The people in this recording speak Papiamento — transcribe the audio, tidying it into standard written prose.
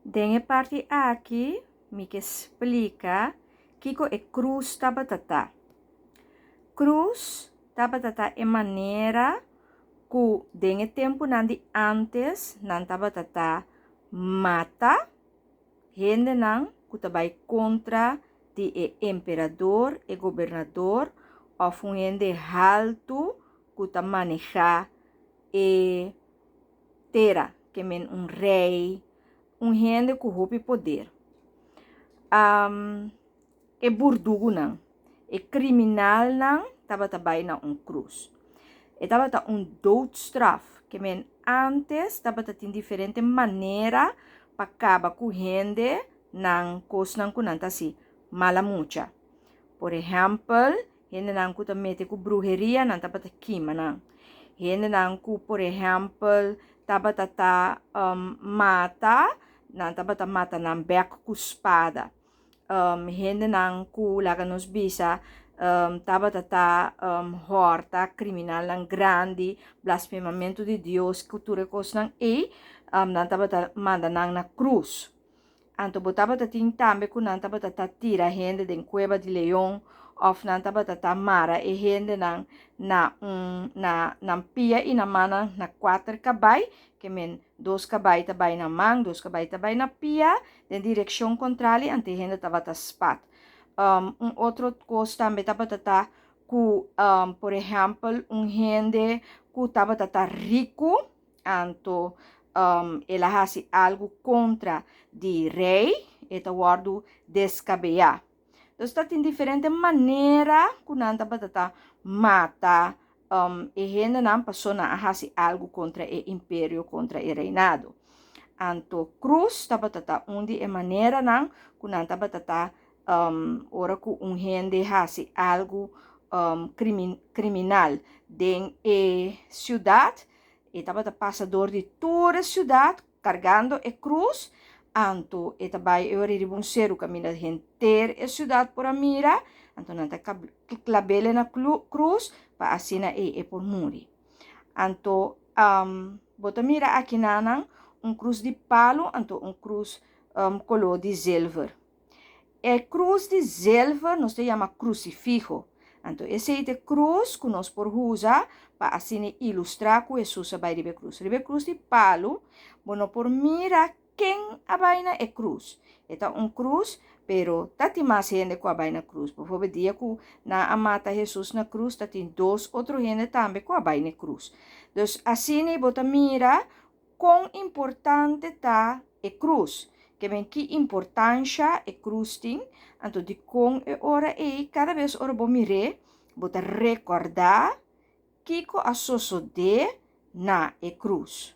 Den e parti aki mi ke splika kiko e krus tabata ta. Krus tabata ta e manera ku den e tempunan di ántes nan tabata ta mata hendenan ku ta bai kontra di e emperador, e gobernador òf un hende haltu ku ta manehá e tera, ke men un rei, un hende ku hopi poder. E burdugunan, e kriminalnan tabata bai na un krus. E tabata un doodstraf, ke men ántes tabata tin diferente manera pa kaba ku hende nan kosnan ku nan ta hasi mala mucha. Por ehèmpel, Hendenan ku ta mete ku bruheria, nan tabata kima nan. Hendenan ku, por ehèmpel, tabata ta mata, nan tabata mata nan bèk ku spada. Hendenan ku, laga nos bisa, tabata ta hòrta, kriminalnan grandi, blasfemamentu di Dios, ku tur e kosnan ei, nan tabata manda nan na krus. Anto bo tabata tin tambe ku nan tabata ta tira hende den kueba di leon òf nan tabata ta mara e hendenan na un na nan pia i nan mannan na kuater kabai, ke men dos kabai ta bai na man, dos kabai ta bai na pia, den direkshon kontrali, anto e hende tabata spat. Un otro kos tambe tabata ta ku, por ehèmpel, un hende ku tabata ta riku, Anto el a hasi algu kontra di rei, e ta wòrdu deskabeyá. Dus ta tin diferente manera ku nan tabata ta mata e hendenan paso nan a hasi algu kontra e imperio, kontra e reinado. Anto krus tabata ta un di e maneranan ku nan tabata ta ora ku un hende hasi algu kriminal den e siudat, e tabata pasa dor di tur e siudat kargando e krus, anto e ta bai e ora riba un seru kaminda henter e siudat por a mira, anto nan ta klab'el na krus pa asina ei e por muri. Anto bo ta mira akinanan un krus di palu anto un krus koló di zilver. E krus di zilver nos ta yama krusifiho. Anto esei ta e krus ku nos por usa pa asina ilustrá ku Hesus a bai riba e krus. Riba e krus di palu bo no por mira ken a bai na e krus. E ta un krus, pero ta tin mas hende ku a bai na krus. Bivoorbeeld dia ku nan a mata Hesus na krus ta tin dos otro hende tambe ku a bai na e krus. Dus asina bo ta mira Kon importante ta e krus? Ke men ki importansha e krus tin? Anto dikon e ora ei kada bes ora bo mir'é bo ta rekordá kiko a sosodé na e krus?